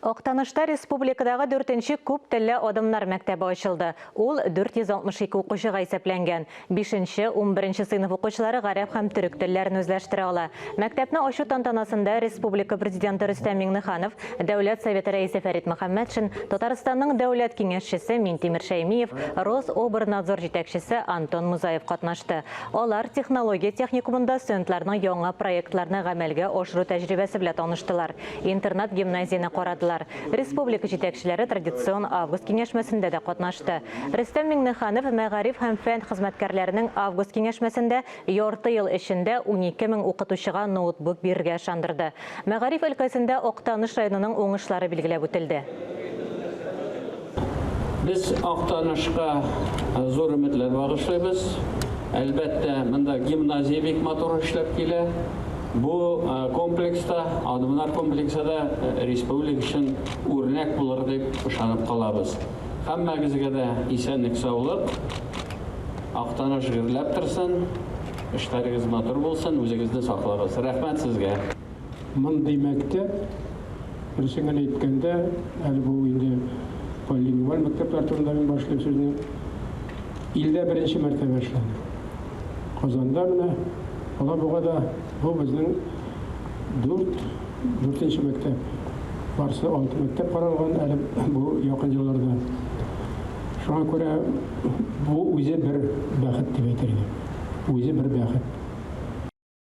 Актанышта республикадагы дүртенче күп телле Адымнар мәктәбе ачылды. Ул 462 укучыга исәпләнгән. Бишенче, унберенче сыйныф укучылары гарәп һәм төрек телләрен үзләштерә ала. Мәктәпне ачу тантанасында республика Президенты Рөстәм Миңнеханов, Дәүләт Советы Рәисе Фәрит Мөхәммәтшин, Татарстанның Дәүләт Киңәшчесе Минтимер Шәймиев, Рособрнадзор җитәкчесе Антон Музаев катнашты. Алар технология техникумында студентларның яңа проектларны гамәлгә ашыру тәҗрибәсе белән таныштылар. Интернат-гимназияне карадылар. Республика җитәкчеләре традицион август киңәшмәсендә дә катнашты. Рөстәм Миңнеханов мәгариф һәм фән хезмәткәрләренең август киңәшмәсендә ярты ел эчендә 12 мең укытучыга ноутбук бирергә ышандырды. Мәгариф өлкәсендә Актаныш районының уңышлары билгеләп үтелде. Без Актанышка зур өметләр багышлыйбыз. Әлбәттә, монда гимназия бик матур эшләп килә. Бу комплекста, Адымнар комплексы да республика өчен үрнәк булыр дип ышанып калабыз. Һәммәгезгә дә исәнлек-саулык, Актаныш гөрләп торсын, эшләрегез матур булсын, үзегезне саклагыз. Рәхмәт сезгә! Мондый мәктәп, дөресен генә әйткәндә, әле бу инде полилингваль мәктәпләр турында мин башлыйм сүзне, илдә беренче мәртәбә эшләнә. Казанда менә, Алабугада бу безнең дүрт, дүртенче мәктәп. Барсы алты мәктәп каралган әле бу якын елларда. Шуңа күрә бу үзе бер бәхет дип әйтер идем. Үзе бер бәхет.